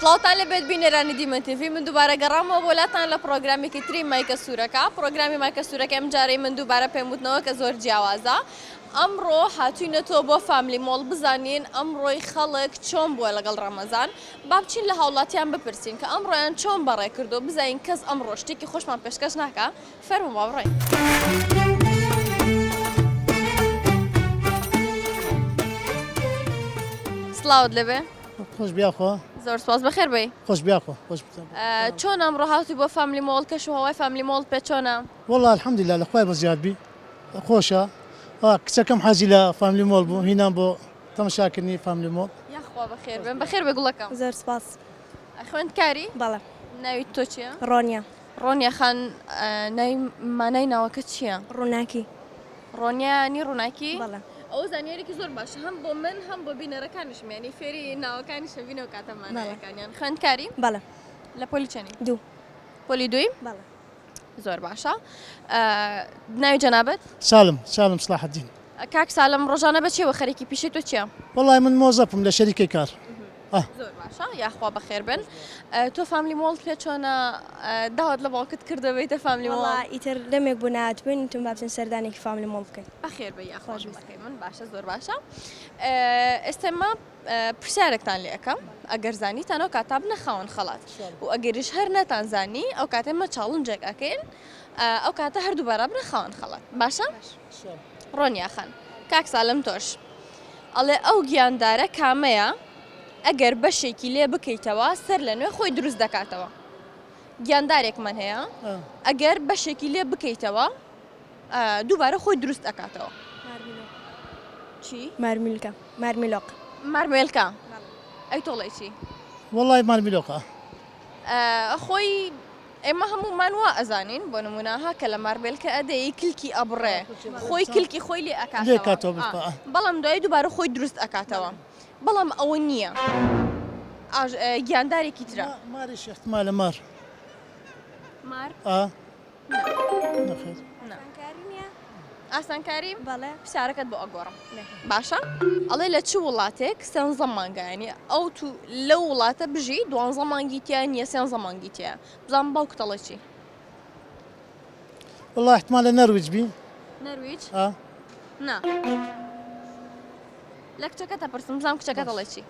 سڵاوتان لێبێت بینەرانی دیمەن تیڤی من دووبارە گەڕامەوە بۆ لاتان لە پڕۆگرامێکی تری مایکە سوورەکە پڕۆگرامی مایکە سوورەکە ئەم جارەی من دووبارە پێم وتنەوە کە زۆر جیاوازە ئەمڕۆ هاتوینەتەوە بۆ فاملی مۆڵ بزانین ئەمڕۆی خەڵک چۆن بووە لەگەڵ ڕەمەزان با بچین لە هاوڵاتیان بپرسین کە ئەمڕۆیان چۆن بەڕێ کردو بزانین کەس ئەمڕۆ شتێکی خۆشمان پێشکەش ناکا فەرموو با بڕۆین. سڵاوت لێبێ. خۆش بیاخوا. زۆر سپاس بەخێر بێی. خۆش بیاخوا خۆش بتە. چۆن ئەمڕۆ هاتی بۆ فاملی مۆڵ کەش و هەوای فاملی مۆڵ پێ چۆنە؟ وەڵا الحمدللە لە خوای بەزیاد بی خۆشە کچەکەم حەزی لە فاملی مۆڵ بوو هینام بۆ تەمەشاکردنی فاملی مۆڵ. یاخوا بەخێر بێن بەخێر بێ گوڵەکەم. زۆر سپاس. خوێندکاری؟ بەڵێ. ناوی تۆ چیە؟ ڕۆنیا. ڕۆنیا خان ناوی مانای ناوەکە چییە؟ ڕووناکی. ڕۆنیا یانی ڕووناکی؟ بەڵێ. ئەوە زانیاریکی زۆر باشە هەم بۆ من هەم بۆ بینەرەکانیشم یانی فێری ناوەکانیش ئەبین ئەو کاتە مانایەکانیان. خوێندکاری؟ بەڵێ. لە پۆلی چەنی؟ دوو. پۆلی دووی؟ بەڵێ. زۆر باشە. ناوی جەنابت؟ سالم، سالم سڵاحەدین. کاک سالم ڕۆژانە بە چیەوە خەریکی پیشەی تۆ چیە؟ وەڵای من مۆزەفم لە شەریکەی کار. زۆر باشە یاخوا بەخێر بن تۆ فاملی مۆڵت پێ چۆنە داوات لە باوکت کردە بیتە فاملی مۆڵ؟ وەڵا ئیتر دەمێک بوو نەهاتبووین وتم با بچین سەردانێکی فاملی مۆڵ بکەین. بەخێر بێی یاخوا بەخێر بن باشە زۆر باشە ئێستا ئێمە پرسیارێکتان لێ ئەکەم ئەگەر زانیتان ئەو کاتە بنە خاوەن خەڵات و ئەگەریش هەر نەتان زانی ئەو کاتە ئێمە challenge ێک ئەکەین ئەو کاتە هەردوو بارا بنە خاوەن خەڵات باشە؟ ڕۆنیا خان کاک سالم تۆش ئەڵێ ئەو گیاندارە کامەیە ئەگەر بەشێکی لێ بکەیتەوە سەر لە نوێ خۆی دروست دەکاتەوە گیاندارێکمان هەیە ئەگەر بەشێکی لێ بکەیتەوە دووبارە خۆی دروست ئەکاتەوە چی؟ مارمیلکە مارمیلۆق مارمێلکە ئەی تۆڵێ چی؟ وەڵای مارمیلۆقە خۆی ئێمە هەموومان وا ئەزانین بۆ نموونە ها کە لە ماربێلکە ئەدەی کلکی ئەبڕێ خۆی کلکی خۆی لێ ئەکاتەوە بەڵام دوای دووبارە خۆی دروست ئەکاتەوە بەڵام ئەوە نییە گیاندارێکی ترە ماریش احتمالە مار مار نەخێر ئاسانکاری بەڵێ پرسیارەکەت بۆ ئەگۆڕم باشە ئەڵێ لە چ وڵاتێک سێنزە مانگە ینی ئەو تو لەو وڵاتە بژی دوانزە مانگی تیا نییە سێنزە مانگی تیا بزانم باوکت ئەڵێ چی والله احتمال لە نەرویج بی نەرویج نا لە کچەکەتە پرسم بزانم کچەکەت ئەڵێ چی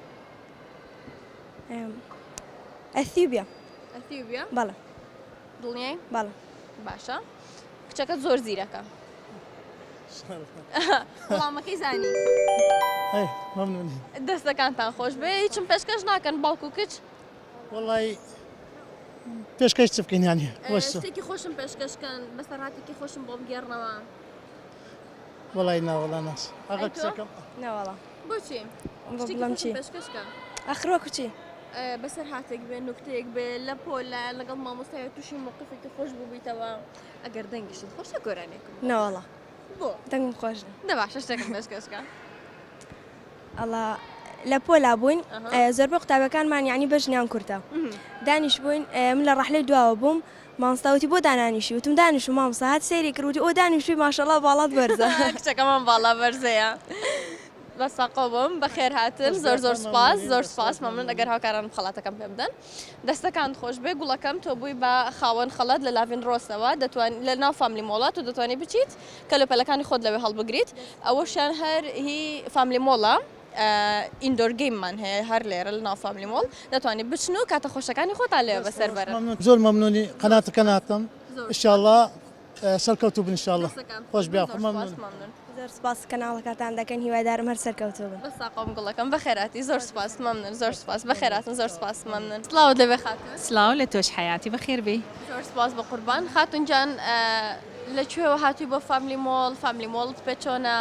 ئەثیوبیا ئەثیوبیا بەڵێ دڵنیای؟ بەڵێ. باشە کچەکەت زۆر زیرەکە. وەڵامەکەی زانی. ئەی مەمنونی. دەستەکانتان خۆش بێ هیچم پێشکەش ناکەن باوک و کچ؟ وەڵی پێشکەش چ بکەین یانی شتێکی خۆشم پێشکەش کەن بەسەرهاتێکی خۆشم بۆ بگێڕنەوە. وەڵای ناوەڵا ناس ئەغە کچەکەم. نەوەڵا. بۆچی؟ بڵێم چی؟ پێشکەش کە. ئەخر وەکو چی؟ بەسەرهاتێک بێ نوکتەیەک بێ لە پۆلە لەگەڵ مامۆستایە تووشی مەوقفێکی خۆش بووبیتەوە ئەگەر دەنگیشت خۆشە گۆرانیەکم بۆ نەوەڵا بۆ دەنگم خۆش نیە دە باشە شتێکم پێشکەش کە ئەڵا لە پۆلا بووین زۆربەی قوتابەکانمان یعنی بەژنیان کورتە دانیش بووین من لە ڕەحلەی دواوە بووم مامۆستا وتی بۆ دانانیشی وتم دانیشم مامۆستا هات سەیری کرد وتی ئۆ دانیشتووی ماشەڵا باڵات بەرزە. کچەکەمان باڵا بەرزەیە. بە ساقەو بم بەخێر هاتن زۆر زۆر سپاس زۆر سپاس مەمنون ئەگەر هاوکارانم خەڵاتەکەم پێ بدەن دەستەکانت خۆش بێ گوڵەکەم تۆ بووی بە خاوەن خەڵات لە لاڤین ڕۆسەوە دەتوان لە ناو فاملی مۆڵە تۆ دەتوانی بچیت کەلوپەلەکانی خۆت لەوێ هەڵبگریت ئەوەشیان هەر هی فاملی مۆڵە indoor game مان هەیە هەر لێرە لە ناو فاملی مۆڵ دەتوانی بچن و کاتە خۆشەکانی خۆتان لەوێ بەسەر بەرن. زۆر مەمنونی قەناتەکەناتم ئیشاڵا سەرکەوتوو بن انشاءاللە خۆش بێ زۆر سپاس مەمنون. زۆر سپاس کەناڵەکەتان دەکەین هیوادارم هەر سەرکەوتوو بن. بەس ساقەم گوڵەکەم بەخێرهاتی زۆر سپاس مەمنون زۆر سپاس بەخێرهاتن زۆر سپاس مەمنون. سڵاوت لێبێ خاتوون. سڵاو لە تۆش حەیاتی بەخێر بێی. زۆر سپاس بەقوربان خاتوون گیان لە کوێوە هاتووی بۆ فاملی مۆڵ فاملی مۆڵت پێ چۆنە؟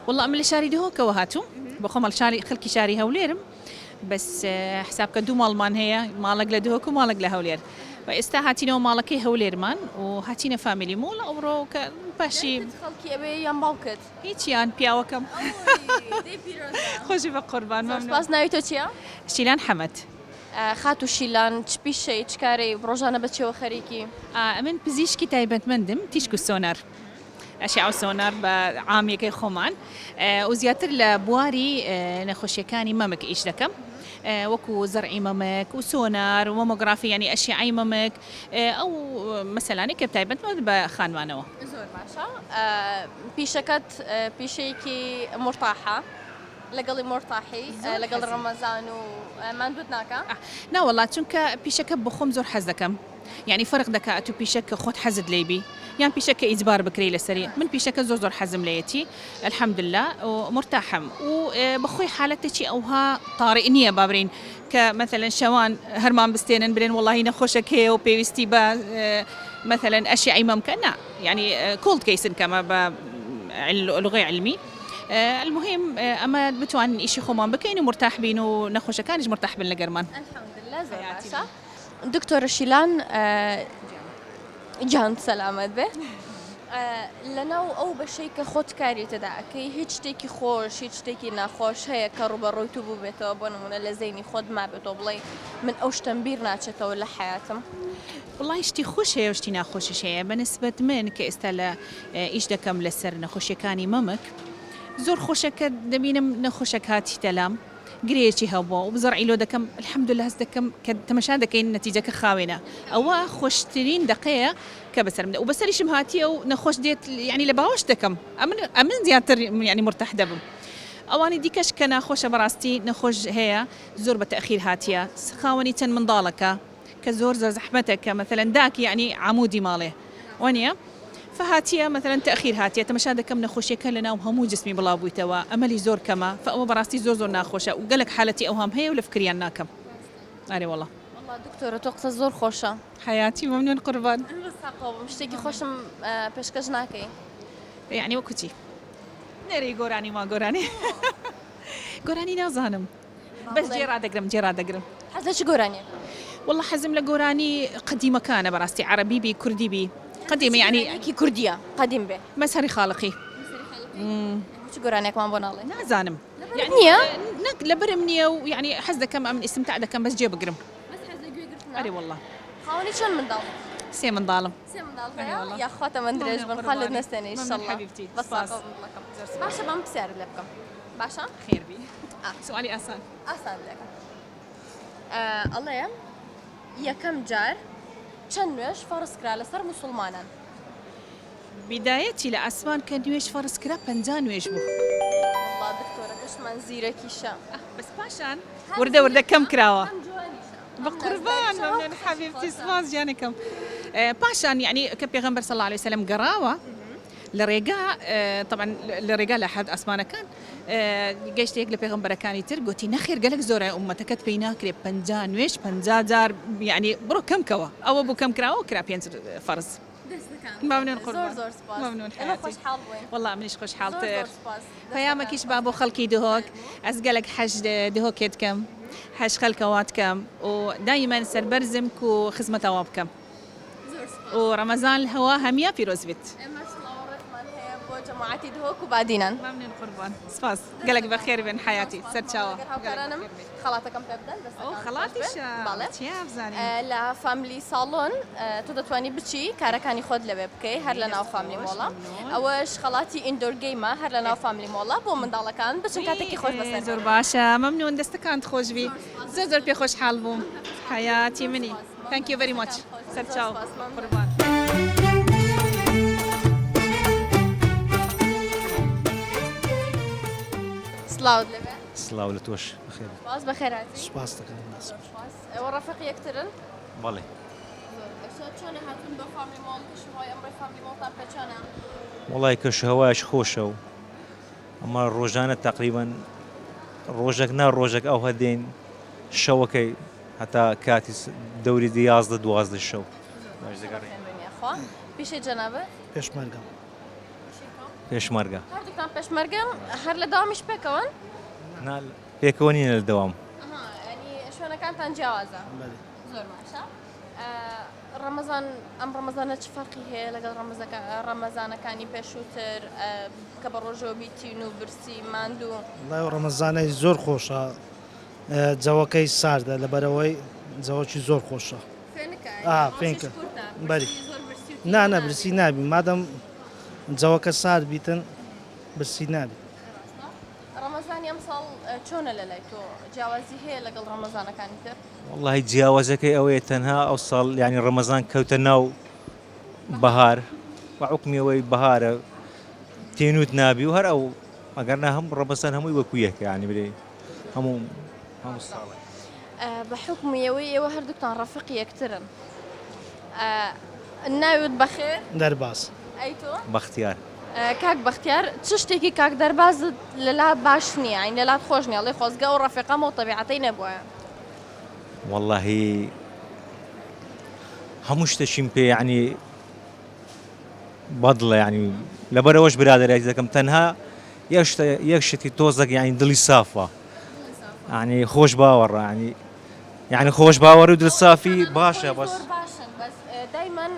وەڵا ئەمن لە شاری دهۆکەوە هاتووم بەخۆم شاری خەڵکی شاری هەولێرم بەس حساب کە دوو ماڵمان هەیە ماڵێک لە دهۆک و ماڵێک لە هەولێر و ئێستا هاتینەوە ماڵەکەی هەولێرمان و هاتینە فامیلی مۆڵ ئەوڕۆ کە پاشی دایکت خەڵکی ئەوێ یان باوکت؟ هیچیان پیاوەکەم خۆشی بە قوربان زۆر سپاس ناوی تۆ چییە؟ شیلان حەمەد. خاتوو شیلان چ پیشەی چ کارەی ڕۆژانە بە چیەوە خەریکی؟ ئەمن پزیشکی تایبەتمەندم تیشک و سۆنەر. ئەشعە و سۆنار بە عامیەکەی خۆمان و زیاتر لە بواری نەخۆشیەکانی مەمک ئیش دەکەم. وەکو زەرعی مەمک و سۆنار و مەمۆگرافی یانی ئەشیعەی مەمک ئەو مەسەلانەی کە تایبەتمەند بە خانمانەوە. زۆر باشە پیشەکەت پیشەیەکی مورتاحە لەگەڵی مورتاحی لەگەڵ ڕەمەزان و ماندوت ناکا؟ ناوەڵا چونکە پیشەکە بۆخۆم زۆر حەز دەکەم یانی فەرق دەکا ئەتو پیشە کە خۆت حەزت لێی بی یان پیشە کە ئیجبار بکرێی لەسەری من پیشەکە زۆر زۆر حەزم لێیەتی الحمدللە و مورتاحم و بەخۆی حالەتێکی ئەوها تاریئ نییە با برێین کە مەسەلەن شەوان هەرمان بستێنن برێن وەڵاهی نەخۆشەک هەیە و پێویستی بە مەسەلەن ئەشیعەی مەمکە نا یانی cold case ن کەمە بە لغەی علمی المهم ئەمە بتوانین ئیشی خۆمان بکەین و مورتاح بین و نەخۆشەکانیش مورتاح بن لەگەرمان. الحمدللە زۆر باشە. دکتۆرە شیلان گیان سەلامەت بێ لەناو ئەو بەشەی کە خۆت کاری تێدا ئەکەی هیچ شتێکی خۆش هیچ شتێکی ناخۆش هەیە کە ڕووبەڕووی تو بووبێتەوە بۆ نمونە لە زەینی خۆت مابێتەوە بڵێ من ئەو شتەم بیر ناچێتەوە لە حەیاتم؟ وەڵای شتی خۆش هەیە و شتی ناخۆشیش هەیە بە نسبەت من کە ئێستا لە ئیش دەکەم لەسەر نەخۆشیەکانی مەمک زۆر خۆشە کە دەبینم نەخۆشەک هاتیتە لام گرێیەکی هەبووە و زەرعی لۆ دەکەم الحمدللە هەست دەکەم کە تەمەشا دەکەین نەتیجەکە خاوێنە ئەوە خۆشترین دەقەیە کە بەسەرم و بەسەریشم هاتیە و نەخۆش دێت یعنی لە باوەش دەکەم ئەمن ئەمن زیاتر یعنی مرتاح دەبم ئەوانی دیکەش کە ناخۆشە بەڕاستی نەخۆش هەیە زۆر بە تەئخیر هاتیە خاوەنی چەند منداڵەکە کە زۆر زۆر زەحمەتە کە مەسەلەن داک یەعنی عامودی ماڵێ وانیە فهاتیە مەسەلەن تەئخیر هاتیە تەمەشا دەکەم نەخۆشیەکە لەناو هەموو جسمی بڵاو بویتەوە ئەمەلی زۆر کەمە فئەوە بەڕاستی زۆر زۆر ناخۆشە و گەلەک حالەتی ئەوهام هەیە و لە فکریان ناکەم ئەرێ وەڵا. وەڵا دکتۆرە تۆ قسەت زۆر خۆشە. حەیاتی مەمنون قوربان. بەس تاقەوە بم شتێکی خۆشم پێشکەش ناکەی. یەعنی وەکو چی؟ نەرێی گۆرانی ما گۆرانی گۆرانی نازانم. بەس جێ ڕادەگرم جێ ڕادەگرم. حەز لە چ گۆرانیەکە؟ وەڵا حەزم لە گۆرانی قەدیمەکانە بەڕاستی عەڕەبی بی کوردی بی قەدیمە یانی. یەکی کوردیە قەدیم بێ. مەزهەری خاڵقی. چ گۆرانیەکمان بۆ ناڵێ؟ نازانم. لەبەرت نییە؟ نەک لەبەرم نییە و یانی حەز دەکەم ئەمن ئیستمتاع دەکەم بەس جێ بگرم. بەس حەز لە گوێ گرتنە؟ ئەرێ وەڵا. خاوەنی چەند منداڵ؟ سێ منداڵم. سێ منداڵ هەیە؟ یاخوا تەمەن درێژ بن خوا لێت نەستێنێ ئیشەڵا. حەبیبتی بەس سپاس. باشە با من پرسیارت لێ بکەم. باشە؟ خێربی سوالی ئاسان. ئاسان دەکەم ئەڵێ یەکەم جار چەند نوێژ فەڕز کرا لەسەر موسڵمانان؟ بیدایەتی لە ئاسمان کە نوێژ فەڕز کرا 50 نوێژ بوو. وەڵا دکتۆرەکەشمان زیرەکیشە. بەس پاشان وردە وردە کەم کراوە. بەقوربان مەمنون حەبیبتی سپاس گیانەکەم. پاشان یعنی کە پێغەمبەر صلی اللە علیه وسلم گەڕاوە لە ڕێگا تەبعەن لە ڕێگا لە حەد ئاسمانەکان گەشتە یەک لە پێغەمبەرەکانی تر گوتی نەخێر گەلەک زۆرە ئومەتەکەت پێی ناکرێ 50 نوێژ 50 جار یعنی بڕۆ کەم کەوە ئەوە بوو کەم کراوە کرا پێنج فەرز ممنون قوربان زۆر زۆر سپاس ممنون ئێمە خۆشحاڵ بووین والله منیش خۆشحاڵتر زۆر زۆر سپاس پەیامەکیش با بۆ خەڵکی دهۆک ئەز گەلەک حەژ دهۆکێ دکەم حەژ خەلکەوا دکەم و دایمەن سەربەرزم کو خزمەتەوا بکەم و ڕەمەزان هەوا هەمیا پیرۆز بیت. ئێمەش سڵاو و ڕێزمان هەیە بۆ جەماعەتی دهۆک و بادینان. مەمنون قوربان سپاس گەلەک بەخێر بێن حەیاتی سەرچاوە. ئەگەر هاوکارانم خەڵاتەکەم پێ بدەن دەستەکانت خۆش بێ. خەڵاتیشە بەڵێ چیا بزانین. لە فاملی ساڵۆن تۆ دەتوانی بچی کارەکانی خۆت لەوێ بکەی هەر لە ناو فاملی مۆڵە ئەوەش خەڵاتی indoor game ە هەر لە ناو فاملی مۆڵە بۆ منداڵەکان بچن کاتێکی خۆش بەسەر زۆر باشە مەمنون دەستەکانت خۆش بی زۆر زۆر پێ خۆشحاڵ بووم حەیاتی منی. Thank you very much سەرچاو قوربان. سڵاوت لێبێ. سڵاو لە تۆش بەخێر. سپاس بەخێرهاتی. سپاس دەکەم. زۆر سپاس. ئێوە ڕەفیقی یەکترن؟ بەڵێ. زۆر باشە چۆنە هاتوون بۆ فاملی مۆڵ کەشوهەوای ئەمڕۆی فاملی مۆڵتان پێ چۆنە؟ وەڵای کەشوهەوایش خۆشە و ئەمە ڕۆژانە تەقریبەن ڕۆژەک نا ڕۆژەک ئەوها دێین شەوەکەی هەتا کاتی دەوری 11 12 شەو باش دەگەڕێین. یاخوا پیشەی جەنابت؟ پێشمەرگەم. پێشمەرگە. هەردووکتان پێشمەرگەن هەر لە دەوامیش پێکەوەن؟ نا پێکەوە نینە لە دەوام. ئەها یانی شوێنەکانتان جیاوازە. بەلێ. زۆر باشە. ڕەمەزان ئەم ڕەمەزانە چ فەرقی هەیە لەگەڵ ڕەمەزانەکانی پێشووتر کە بە ڕۆژەوە بی تین و برسی ماندوو؟ وەڵای ئەو ڕەمەزانەی زۆر خۆشە جەوەکەی ساردە لەبەرئەوەی جەوەکی زۆر خۆشە. فێنکە ئا ڕۆژیش فێنکە کورتە بەری برسی زۆر برسی و تینوو نا نا نابی. برسی نابی مادەم جەوەکە سارد بیتن برسی نابی. ڕاستە ڕەمەزانی ئەمساڵ. چۆنە لە لای تۆ؟ جیاوازی هەیە لەگەڵ ڕەمەزانەکانی تر؟ وەڵاهی جیاوازەکەی ئەوەیە تەنها ئەو ساڵ یانی ڕەمەزان کەوتە ناو بەهار بە حوکمی ئەوەی بەهارە تێنووت نابی و هەر ئەو ئەگەر نا هەموو ڕەمەزان هەمووی وەکو یەکە یانی برێ هەموو هەموو ساڵێک. بە حوکمی ئەوەی ئێوە هەردووکتان ڕەفیقی یەکترن ناوت بەخێر؟ دەرباز. ئەی تۆ؟ بەختیار. کاک بەختیار چ شتێکی کاک دەربازت لەلا باش نییە یانی لەلات خۆش نییە ئەڵێی خۆزگە ئەو ڕەفیقەم ئەو تەبیعەتەی نەبوایە؟ وەڵاهی هەموو شتەکیم پێ یانی بەدڵە یانی لەبەرئەوەش برادەرایەتی دەکەم تەنها یەک شتە یەک شتی تۆزەک یانی دڵی سافە یانی خۆش باوەڕە یانی یانی خۆش باوەڕی و دڵسافی باشە بەس زۆر باشن بەس دایمەن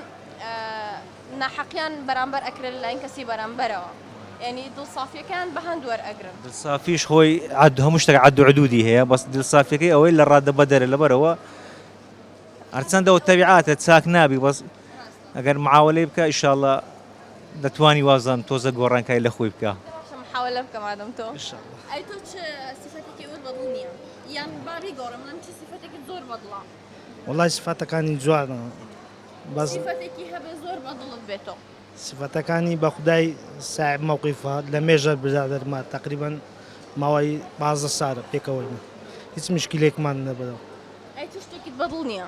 ناحەقیان بەرامبەر ئەکرێ لەلایەن کەسی بەرامبەرەوە یانی دڵسافیەکەیان بە هەند وەرئەگرن. دڵسافیش خۆی عەد هەموو شتێک عەد و عدودی هەیە بەس دڵسافیەکەی ئەوەی لە ڕادە بەدەرە لەبەرەوە هەرچەندە ئەو تەبیعاتە چاک نابی بەس ئەگەر معاوەلەی بکە ئیشاڵڵا دەتوانی وازان تۆزە گۆڕانکاری لە خۆی بکە. باشە محاوەلە بکە مادەم تۆ. ئەی تۆ چ سیفەتێکی ئەوت بەدڵ نییە یان با بیگۆڕم بڵێم چ سیفەتێکت زۆر بەدڵە؟ وەڵای سیفەتەکانی جوانە بەس سیفەتێکی هەبێ زۆر بە دڵت بێتۆ. سیفەتەکانی بە خودای ساحب مەوقیفە لە مێژە برادەرمە تەقریبەن ماوەی 15 سارە پێکەوەین هیچ مشکیلێکمان نەبەوە. ئەی چ شتێکیت بە دڵ نییە؟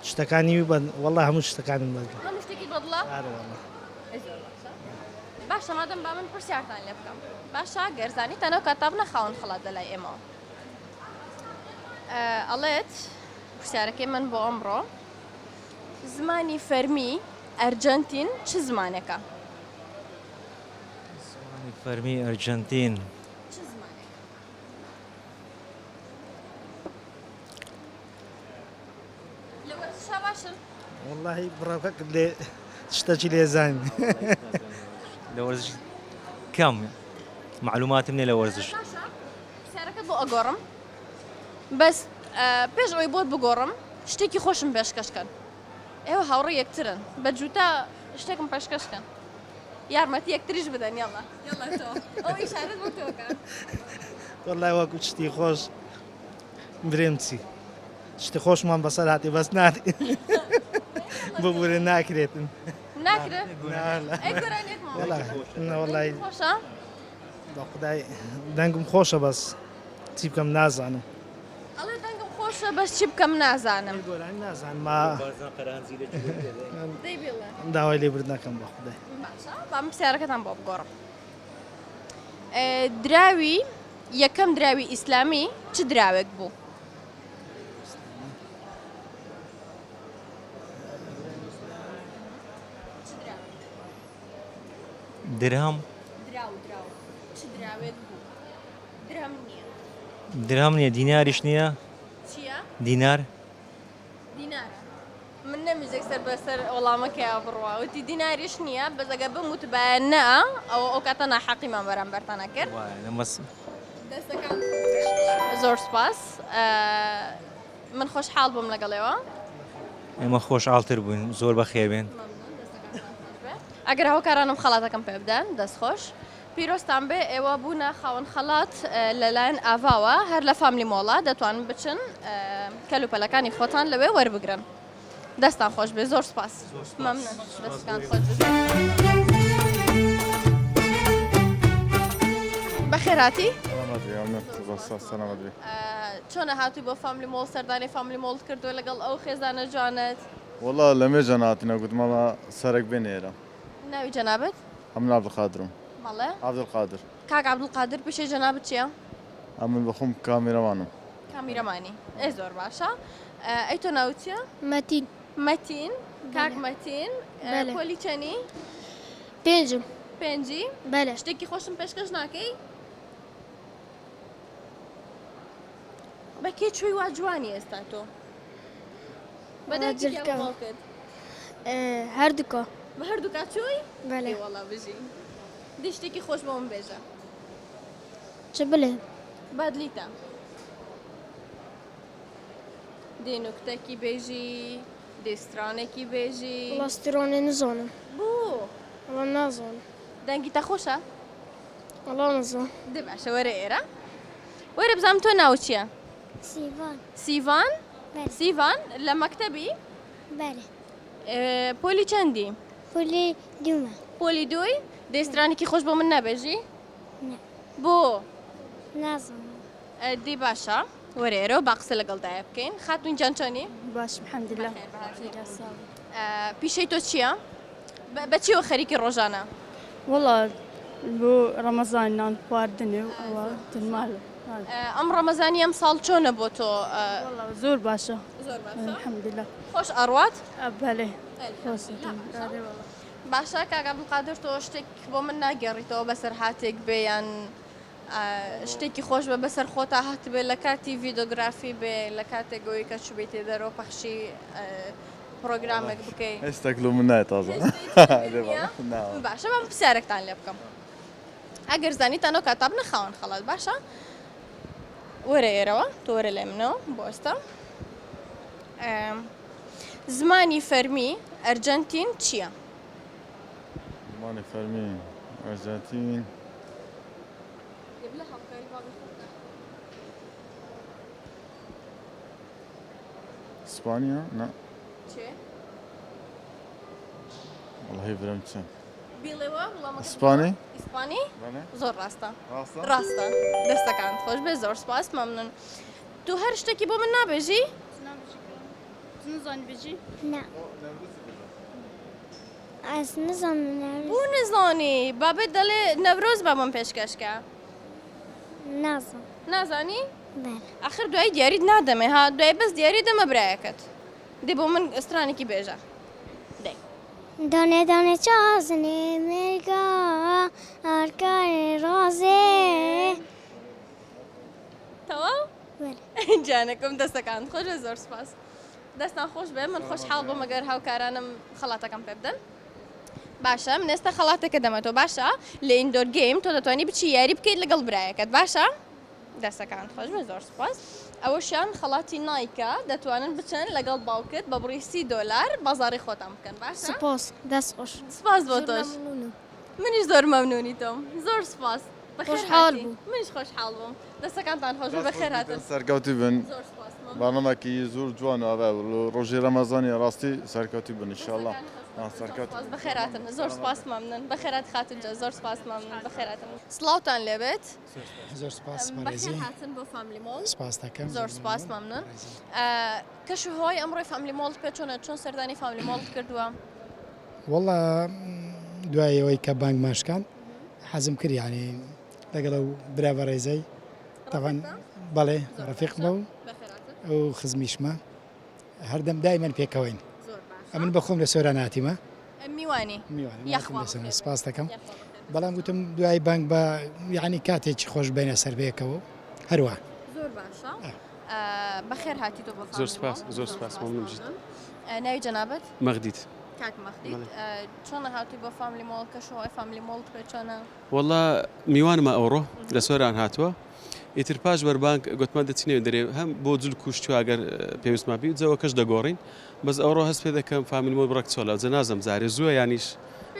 شتەکانی بە وەڵا هەموو شتەکانم بە دڵە. هەموو شتێکیت بە دڵە؟ ئارە وەڵا. ئەی زۆر باشە. باشە مادەم با من پرسیارتان لێ بکەم. باشە گەر زانیتان ئەو کاتە بنە خاوەن خەڵات لە لای ئێمەوە. ئەڵێت پرسیارەکەی من بۆ ئەمڕۆ زمانی فەرمی ئەرجەنتین چ زمانێکە؟ زمانی فەرمی ئەرجەنتین چ زمانێکە؟ لە وەرزشا باشن؟ وەڵاهی بڕاکەکت لێ شتەکی لێ زانی. لە وەرزش کەم معلوماتم نیە لە وەرزش. باشە پرسیارەکەت بۆ ئەگۆڕم بەس پێش ئەوەی بۆت بگۆڕم شتێکی خۆشم پێشکەش کەن ئێوە هاوڕێ یەکترن بە جووتە شتێکم پێشکەش کەن یارمەتی یەکتریش بدەن یاڵا یاڵا تۆ ئەو ئیشارەت بۆ تۆکە. وەڵای وەکو شتی خۆش برێم چی شتی خۆشمان بەسەر هاتی بەس نات ببورە ناکرێتن ناکرێت وەڵای خۆشە بەخودای دەنگم خۆشە بەس چی بکەم نازانم. ئەڵێ دەنگم خۆشە بەس چی بکەم نازانم. گۆرانی نازانم داوای لێبوردن ئەکەم بەخودای. باشە با من پرسیارەکەتان بۆ بگۆڕم. دراوی یەکەم دراوی ئیسلامی چ دراوێک بوو؟ درهەم. دراو دراو چ دراوێک بوو؟ درهەم نییە. درهەم نییە دیناریش نییە. چییە؟ دینار. دینارە. من نەمویست یەکسەر بەسەر وەڵامەکەیا بڕوا وتی دیناریش نییە بەس ئەگەر بموتبایە نا ئەوە ئەو کاتە ناحەقیمان بەرامبەرتان ئەکرد. وایە نەمەس. دەستەکان خۆش بێت. زۆر سوپاس. من خۆشحاڵ بووم لەگەڵ ئێوە. ئێمە خۆشحاڵتر بووین زۆر بەخێر بێن. مەمنون دەستەکانتان خۆش بێ. ئەگەر هاوکارانم خەڵاتەکەم پێ بدەن دەست خۆش. پیرۆزتان بێ ئێوە بوونە خاوەن خەڵات لەلایەن ئاڤاوە هەر لە فاملی مۆڵە دەتوانن بچن کەلوپەلەکانی خۆتان لەوێ وەربگرن. دەستان خۆش بێ زۆر سپاس مەمنون دەستان خۆش بێ. بەخێرهاتی. چۆنە هاتووی بۆ فاملی مۆڵ سەردانی فاملی مۆڵت کردووە لەگەڵ ئەو خێزانە جوانەت؟ وەڵا لەمێژە ناتنە گوتم ئەمە سەرەک بێنە ئێرە. ناوی جەنابت؟ ئەمن عەبدولقادرم. بەڵێ. عەبدولقادر. کاک عەبدولقادر پیشەی جەنابت چییە؟ ئەمن بەخۆم کامیرەمانم. کامیرەمانی ئێ زۆر باشە. ئەی تۆ ناوت چییە؟ مەتین. مەتین کاک مەتین پۆلی چەنی؟ پێنجم. پێنجی؟ بەلێ. شتێکی خۆشم پێشکەش ناکەی؟ بە کێ چووی وا جوانی ئێستا تۆ؟ بە دایکی کێ باوکت؟ هەردووکا. بە هەردووکا چووی؟ بەلێ. ئەی وەڵا بژی. دەی شتێکی خۆش بۆ من بێژە. چ بلێم؟ بادلیتە. دێ نوکتەکی بێژی، دێ سترانێکی بێژی. وەڵا سترانێ نزانم. بۆ؟ وەڵا نازانم. دەنگی تە خۆشە؟ وەڵا نزانم. دێ باشە وەرە ئێرە. وەرە بزانم تۆ ناوت چییە؟ سیڤان. سیڤان؟ بەلێ. سیڤان لە مەکتەبی؟ بەلێ. پۆلی چەندی؟ پۆلی دوومە. پۆلی دووی؟ دەی سترانێکی خۆش بۆ من نابێژی؟ نا. بۆ؟ نازانم. دەی باشە وەرە ئێرەوە با قسە لەگەڵ دایە بکەین. خاتوون گیان چۆنی؟ باشم حەمدللە. بەخێر بهاتی. پیشەی تۆ چییە؟ بە چیەوە خەریکی ڕۆژانە؟ وەڵا بۆ ڕەمەزان نان خواردنێ و ئەوە تر ماڵ. ئەم ڕەمەزانی ئەم ساڵ چۆنە بۆ تۆ؟ وەڵا زۆر باشە. زۆر باشە. الحمدللە. خۆش ئەڕوات؟ بەلێ خۆشە. باشە کاک عەبدولقادر تۆ شتێک بۆ من ناگێڕیتەوە بەسەرهاتێک بێ یان شتێکی خۆش بە بەسەر خۆتا هاتبێ لە کاتی ڤیدۆگرافی بێ لە کاتێک ئەوەی کە چوبیتێ دەرەوە پەخشی پرۆگرامێک بکەی هێشتا کلو من نایە تازە باشە بەم پرسیارێکتان لێ بکەم ئەگەر زانیتان ئەو کاتا بنە خاوەن خەڵات باشە وەرە ئێرەوە تۆ وەرە لای منەوە بۆ ئێستا زمانی فەرمی ئەرجەنتین چییە؟ زمانی فەرمی ئەرجەنتین ئیسپانیا نا وەڵاهی برام چ ئیسپانی ئیسپانی زۆر ڕاستە ڕاستە دەستەکان خۆش بێ زۆر سپاس مەمنون تو هەر شتێکی بۆ من نابێژی نا ئەس نزانم نەورۆز. بۆ نزانی بابت دەڵێ نەورۆز بە من پێشکەش کە. نازانم. نازانی؟ بەلێ. ئاخر دوایی دیاریت نادەمێ ها دوای بەس دیاری دەمە برایەکەت. دەی بۆ من سترانێکی بێژە. دەی. دانێ دانێ چازنێ مێرگا ئارکارێ ڕازێ. تەواو؟ بەلێ. گیانەکەم دەستەکانت خۆش بێ زۆر سوپاس. دەستان خۆش بێ من خۆشحاڵ بووم ئەگەر هاوکارانم خەڵاتەکەم پێ بدەن باشە من ئێستا خەڵاتەکە دەمە تۆ باشە لە indoor game تۆ دەتوانی بچی یاری بکەیت لەگەڵ برایەکەت باشە دەستەکان خۆش بێ زۆر سپاس ئەوەشیان خەڵاتی نایکە دەتوانن بچن لەگەڵ باوکت بە بڕی سی دۆلار بازاڕی خۆتان بکەن باشە سپاس دەست خۆش سپاس بۆ تۆش منیش زۆر مەمنونی تۆم زۆر سپاس خۆشحاڵ بووم. منیش خۆشحاڵ بووم دەستەکانتان خۆش بێ بەخێر هاتن. سەرکەوتوو بن زۆر سپاس مەمنون. بەرنامەکی زۆر جوان و ئەڤ ڕۆژی ڕەمەزانی ڕاستی سەرکەوتوو بن ئینشاڵڵا سەرکەوتوو سپاس بەخێر هاتن زۆر سپاس مەمنون بەخێر هات خاتون جان زۆر سپاس مەمنون بەخێر هاتن. سڵاوتان لێبێت. زۆر سپاس بەڕێزی. بەخێر هاتن بۆ فاملی مۆڵ. سپاس دەکەم. زۆر سپاس مەمنون. کەش و هەوای ئەمڕۆی فاملی مۆڵت پێ چۆنە چۆن سەردانی فاملی مۆڵت کردووە؟ وەڵا دوای ئەوەی کە بانگمان شکاند حەزم کرد یانی لەگەڵ ئەو برا بەڕێزەی تەبعەن بەڵێ ڕەفیقمە و ئەو خزمیشمە هەردەم دایمەن پێکەوەین ئەمن بەخۆم لە سۆران هاتیمە میوانی میوانی سپاس دەکەم بەڵام گوتم دوای بانگ بە یعنی کاتێکی خۆش بینە سەر بەیەکەوە هەروە زۆر باشە بەخێر هاتی تۆ بۆ زۆر سپاس زۆر سپاس مەمنون جدا ناوی جەنابت مەغدید کاک مەغدید چۆنە هاتووی بۆ فاملی مۆڵ کەشوهەوای فاملی مۆڵت پێ چۆنە؟ وەڵا میوانمە ئەوڕۆ لە سۆران هاتووە ئیتر پاش بەربانگ گوتمان دەچینە دەرێ هەم بۆ جل کوشتوە ئەگەر پێویستمان بی جەوەکەش دەگۆڕین بەس ئەوڕۆ هەست پێ دەکەم فاملی مۆڵ بڕەک چۆلە جە نازم جارێ زووە یانیش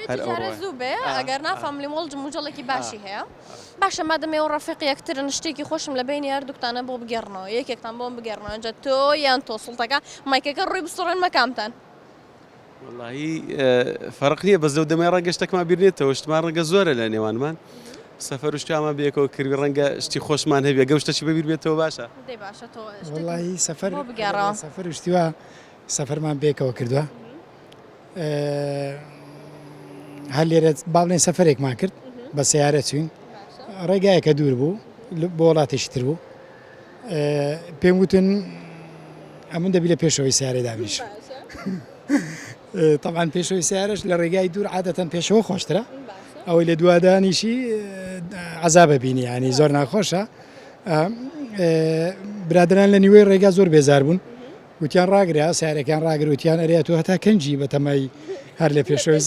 هەر ئەوڕۆ زوو بێ ئەگەر نا فاملی مۆڵ جموجۆڵێکی باشی هەیە باشە مادەم ئێوە ڕەفیقی یەکترن شتێکی خۆشم لە بەینی هەردووکتانە بۆ بگێڕنەوە یەکێکتان بۆم بگێڕنەوە ئینجا تۆ یان تۆ سوڵتەکە مایکەکە ڕووی بسوڕێنمە کامتان وەڵاهی فەرق نییە بەس لەو دەمای ڕەنگە شتێکمان بیر نێتەوە شتمان ڕەنگە زۆرە لە نێوانمان سەفەر و شتیامان بەیەکەوە کردی ڕەنگە شتی خۆشمان هەبێ گەو شتەکی بەبیر بێتەوە باشە دەی باشە تۆ شتێک وەڵاهی سەفەر بۆ بگێڕەوە. سەفەر و شتی وا سەفەرمان بەیەکەوە کردووە هەر لێرە با بڵێن سەفەرێکمان کرد بە سەیارە چوین ڕێگایەکە دوور بوو بۆ وڵاتێکی تر بوو پێم وتن ئەمن دەبی لە پێشەوەی سیارە دابنیشم طبعا پێشەوەی سیارەش لە ڕێگای دوور عادەتەن پێشەوە خۆشترە ئەوەی لە دوادانیشی عذابە بینی ینی زۆر ناخۆشە برادران لە نیوەی ڕێگا زۆر بێزار بوون وتیان ڕاگرە سیارەکان ڕاگر وتیان ئەرێ تۆ هەتا کەنجی بەتەمای هەر لە پێشەوەی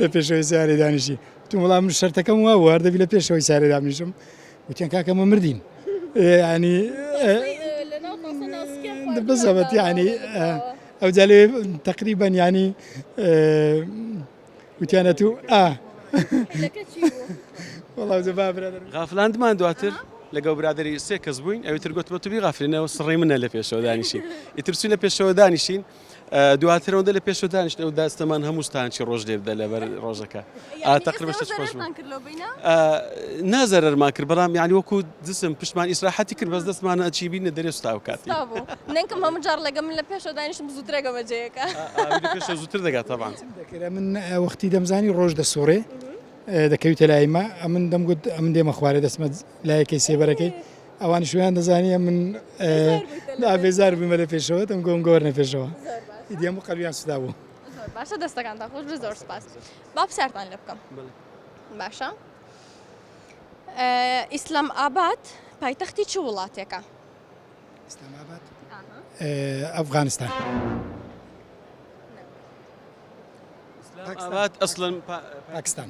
لە پێشەوەی سیارە دانیشی وتم وەڵا من شەرتەکەم وا بوو هەر دەبی لە پێشەوەی سیارە دابنیشم وتیان کاکە مە مردین ینی بزەبەت ینی ئەو جا لێ تقریبا ینی وتیانە تو ئا وەڵا با برادەر غافلاندمان دواتر. لەگەڵ برادەری سێ کەس بووین ئەوی تر گوتمە تو بیغافلێنەوە سڕی منە لە پێشەوە دانیشین ئیتر چوین لە پێشەوە دانیشین دواتر ئەوەندە لە پێشەوە دانیشتن ئەو داستەمان هەموو ستانچی ڕۆژ لێ بدە لەبەر ڕۆژەکە تقریبا شتێکی خۆش بوو. نا زەرەرمان کرد بەڵام یعنی وەکو جسم پشتمان ئیسراحەتی کرد بەس دەستمان ئەچی بینە دەرێ ستا و کاتی نەنکم هەموو جار لەگە من لە پێشەوە دانیشتم زووترەگەمە جێیەکە پێشەوە زووتر دەگات تەبان دەکرا من وەختی دەمزانی ڕۆژ دەسوڕێ دەکەویتە لای مە ئەمن دەمگوت ئەمن دێمە خوارێ دەستمە لایەکەی سێبەرەکەی ئەوانیش ویان دەزانی ئەمن بێزار بوومە لە پێشەوە دەم گۆم گۆرنە پێشەوە ئیدی هەموو قەلبیان سوتا بوو. زۆر باشە دەستەکانتان خۆش بێت زۆر سپاس با پرسیارتان لێ بکەم باشە ئیسلام ئاباد پایتەختی چ وڵاتێکە؟ ئیسلام ئاباد ئەفغانستان. ئاباد ئەسڵەن پاکستان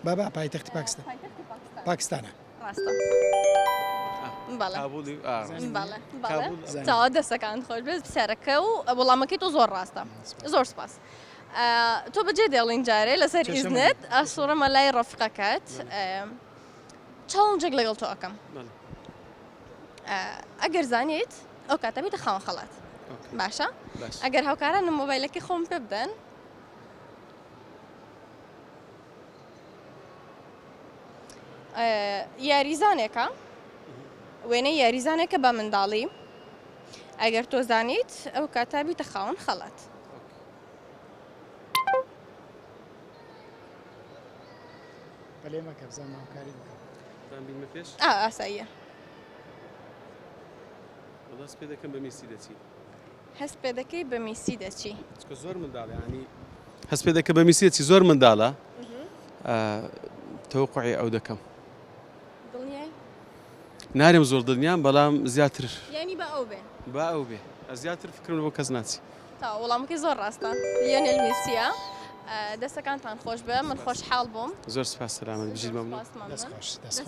بابا پایتەختی پاکستان پاکستانە ڕاستە تاوا دەسەکان خۆش بێت پرسیارەکە و وەڵامەکەی تۆ زۆر ڕاستە زۆر سپاس تۆ بەجێ دێڵین جارێ لەسەر ئیزنت ئاسوڕمە لای ڕەفقەکەت challenge ێک لەگەڵ تۆ ئەەکەم ئەگەر زانیت ئەو کاتە بیتە خاوەن خەڵات باشە ئەگەر هاوکارانم مۆبایلەکەی خۆم پێ بدەن یاریزانێکە وێنەی یاریزانێکە بە منداڵی ئەگەر تۆ زانیت ئەو کاتە بیتە خاوەن خەڵات. پەلێ مەکە بزانم هاوکاری بکەم. بینمە پێش؟ ئا ئاساییە. وەڵا هەست پێ دەکەم بە میسی دەچی. هەست پێ دەکەی بە میسی دەچی. چونکە زۆر منداڵە یانی هەست پێ دەکەم بە میسی دەچی زۆر منداڵە تەوەقوعی ئەو دەکەم. دڵنیای؟ نارێم زۆر دڵنیام بەڵام زیاتر. یانی با ئەو بێ. با ئەو بێ زیاتر فکرم بۆ کەس ناچی. تەواو وەڵامەکەی زۆر ڕاستە لیۆنێل میسیە دەستەکانتان خۆش بێ من خۆشحاڵ بووم. زۆر سپاس سەلامەت بژیت مەمنون. دەست خۆش دەست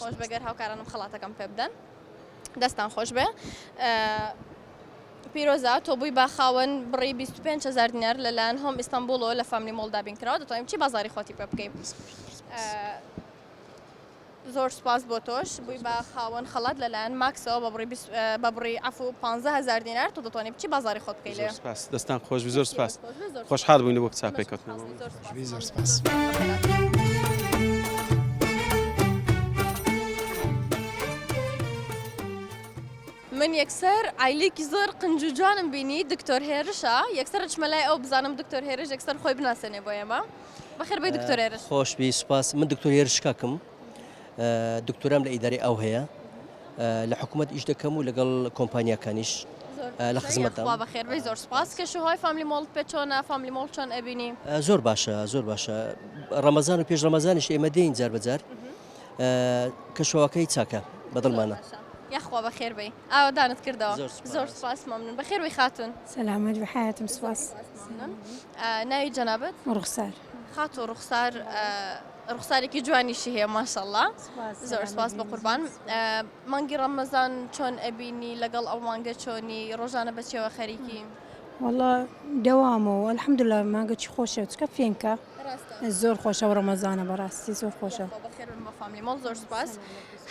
خۆش بێ گەر هاوکارانم خەڵاتەکەم پێ بدەن دەستان خۆش بێ. پیرۆزە تۆ بووی بە خاوەن بڕی 25 هزار دینار لەلایەن هۆم ئیستانبوڵەوە لە فاملی مۆڵ دابین کراوە دەتوانین چی بازاری خۆتی پێ بکەی زۆر سوپاس بۆ تۆش بووی بە خاوەن خەڵات لەلایەن ماکسەوە بە بڕی بە بڕی عەفو 15 هەزار دینار تۆ دەتوانی بچی بازاڕی خۆت بکەی لێ. زۆر سوپاس دەستان خۆش بی زۆر سوپاس خۆشحاڵ بووین بۆ چاپێکەوتنەوە. زۆر سوپاس. من یەکسەر عایلەیەکی زۆر قنج و جوانم بینی دکتۆر هێرشە یەکسەر ئەچمە لای ئەو بزانم دکتۆر هێرش یەکسەر خۆی بناسێنێ بۆ ئێمە بەخێر بێی دکتۆر هێرش. خۆش بی سوپاس من دکتۆر هێرش کاکم دکتۆرام لە ئیدارەی ئاو هەیە لە حکوومەت ئیش دەکەم و لەگەڵ کۆمپانیاکانیش لە خزمەتدام. خوا بەخێر بێی زۆر سوپاس کەشوهەوای فاملی مۆڵت پێ چۆنە فاملی مۆڵ چۆن ئەبینی؟ زۆر باشە زۆر باشە ڕەمەزان و پێش ڕەمەزانیش ئێمە دێین جار بە جار کەشوهەواکەی چاکە بەدڵمانە. یاخوا بەخێر بێی ئاوەدانت کردەوە زۆر سوپاس مەمنون بەخێر بێی خاتوون. سەلامەت بی حەیاتم سوپاس. ناوی جەنابت؟ ڕوخسار. خاتوو ڕوخسار ڕوخسارێکی جوانیشی هەیە ماشەڵا زۆر سوپاس بە قوربان مانگی ڕەمەزان چۆن ئەبینی لەگەڵ ئەو مانگە چۆنی ڕۆژانە بە چێوە خەریکی؟ وەڵا دەوامە و الحمدللە مانگەکی خۆشە چکە فێنکە زۆر خۆشە و ڕەمەزانە بەڕاستی زۆر خۆشە. بەخێر بن بۆ فاملی مۆڵ زۆر سوپاس.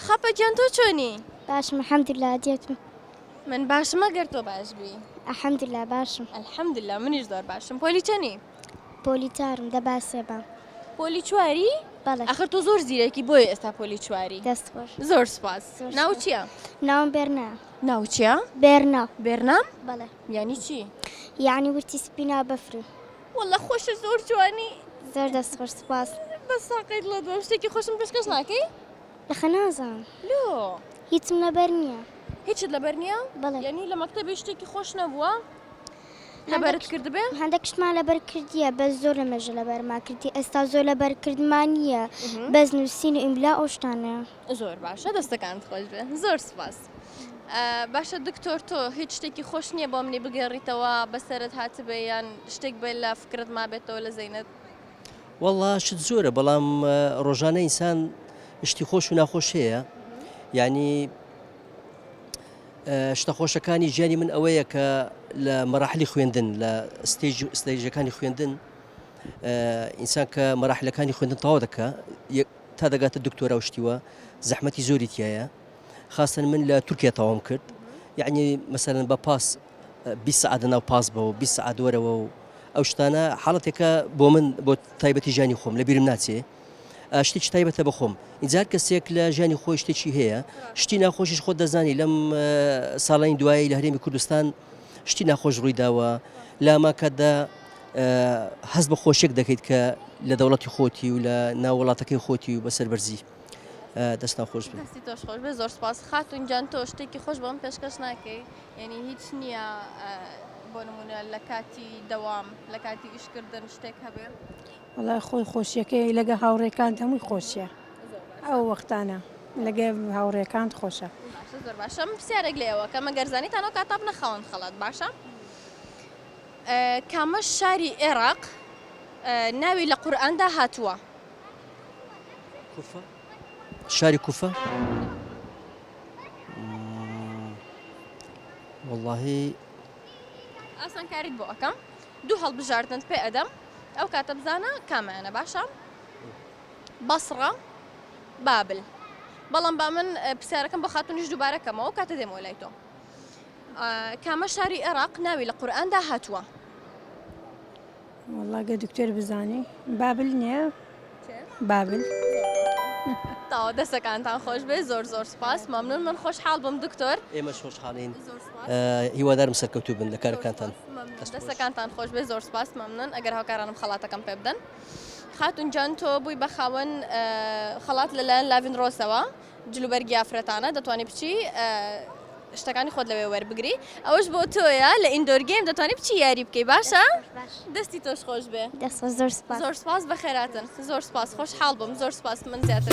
خاپە گیان تۆ چۆنی؟ باشم الحمدللە دێتم. من باشم ئەگەر تۆ باش بی. الحمدللە باشم. الحمدللە منیش زۆر باشم پۆلی چەنی؟ پۆلی چوارم دە با سێ بام. پۆلی چواری؟ بەڵێ. ئاخر تۆ زۆر زیرەکی بۆیە ئێستا پۆلی چواری. دەست خۆش. زۆر سوپاس. ناوت چییە؟ ناوم بێرنایە. ناوت چییە؟ بێرنا. بێرنام؟ بەڵێ. یانی چی؟ یانی ورچی سپی ناو بەفرم. وەڵا خۆشە زۆر جوانی. زۆر دەست خۆش سوپاس. بەس ساقەی دڵت بم شتێکی خۆشم پێشکەش ناکەی؟ دەخە نازانم. لۆ؟ هیچم لەبەر نییە. هیچت لەبەر نییە؟ بەڵێ. یانی لە مەکتەبی شتێکی خۆش نەبووە؟ لەبەرت کردبێ؟ هەندێک شتمان لەبەر کردیە بەس زۆر لە مێژە لەبەرمان کردی ئێستا زۆر لەبەر کردمان نییە بەس نووسین و ئیملا ئەو شتانەیە. زۆر باشە دەستەکانت خۆش بێ زۆر سپاس. باشە دکتۆر تۆ هیچ شتێکی خۆش نییە بۆ منی بگێڕیتەوە بەسەرت هاتبێ یان شتێک بێ لە فکرت مابێتەوە لە زەینت؟ وەڵا شت زۆرە بەڵام ڕۆژانە ئینسان شتی خۆش و ناخۆش هەیە یعنی شتە خۆشەکانی ژیانی من ئەوەیە کە لە مەراحلی خوێندن لە stage stage ەکانی خوێندن ئینسان کە مەراحلەکانی خوێندن تەواو دەکا. تا دەگاتە دکتۆرا و شتیوە زەحمەتی زۆری تایە خاستن من لە تورکیا تەواوم کرد یعنی مەسەلەن بە پاس 20 سەعات لەناو پاس بەوە 20 سەعات وەرەوە و ئەو شتانە حاڵەتێکە بۆ من بۆ تایبەتی ژیانی خۆم لە بیرم ناچێ شتێکی تایبەتە بە خۆم ئینجار کەسێک لە ژیانی خۆی شتێکی هەیە شتی ناخۆشیش خۆت دەزانی لەم ساڵانی دوایی لە هەرێمی کوردستان شتی ناخۆش ڕووی داوە لاما کاتدا هەست بە خۆشیێک دەکەیت کە لە دەوڵەتی خۆتی و لە ناو وڵاتەکەی خۆتی و بەسەر بەرزی دەستان خۆش بێت. دەستی تۆش خۆش بێت زۆر سوپاس خاتون گیان تۆ شتێکی خۆش بۆم پێشکەش ناکەی یعنی هیچ نییە بۆ نمونە لە کاتی دەوام لە کاتی ئیشکردن شتێک هەبێ؟ وەڵا خۆی خۆشیەکەی لەگە هاوڕێکانت هەمووی خۆشیە ئەو وەختانە لەگە هاوڕێکانت خۆشە. باشە زۆر باشە من پرسیارێک لە ئێوە کەم ئەگەر زانیتان ئەو کاتە بنە خاوەن خەڵات باشە کامە شاری ئێراق ناوی لە قورئاندا هاتووە؟ کوفە شاری کوفە وەڵاهی ئاسانکاریت بۆ ئەکەم دوو هەڵبژاردنت پێ ئەدەم ئەو کاتە بزانە کامەیانە باشە بەسڕە بابل بەڵام با من پرسیارەکەم بۆ خاتونیش دووبارە کەمەوە ئەو کاتە دێمەوە لای تۆ کامە شاری عێراق ناوی لە قورئاندا هاتووە؟ وەڵا گە دکتۆر بزانی بابل نییە بابل. تاوە دەسەکانتان خۆش بێ زۆر زۆر سپاس مەمنون من خۆشحاڵ بووم دکتۆر. ئێمەش خۆشحاڵین هیوادارم سەرکەوتوو بن لە کارەکانتان. دەسەکانتان خۆش بێ زۆر سپاس مەمنون ئەگەر هاوکارانم خەڵاتەکەم پێ بدەن. خاتون جان تۆ بووی بە خاوەن خەڵات لەلایەن لاڤین ڕۆسەوە جلوبەرگی ئافرەتانە دەتوانی بچی شتەکانی خۆت لەوێ وەربگری ئەوەش بۆ تۆیە لە indoor game دەتوانی بچی یاری بکەی باشە دەستی تۆش خۆش بێ دەست خۆش زۆر سپاس زۆر سپاس بەخێراتن زۆر سپاس خۆشحاڵ بووم زۆر سپاس من زیاتر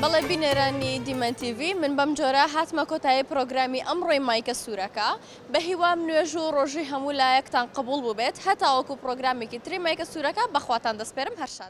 بەڵێ بینەرانی دیمەن تیڤی من بەم جۆرە هاتمە کۆتایی پرۆگرامی ئەمڕۆی مایکە سوورەکە بە هیوام نوێژ و ڕۆژی هەموو لایەکتان قبوڵ بووبێت هەتاوەکو پرۆگرامێکی تری مایکە سوورەکە بەخواتان دەسپێرم هەر شاد.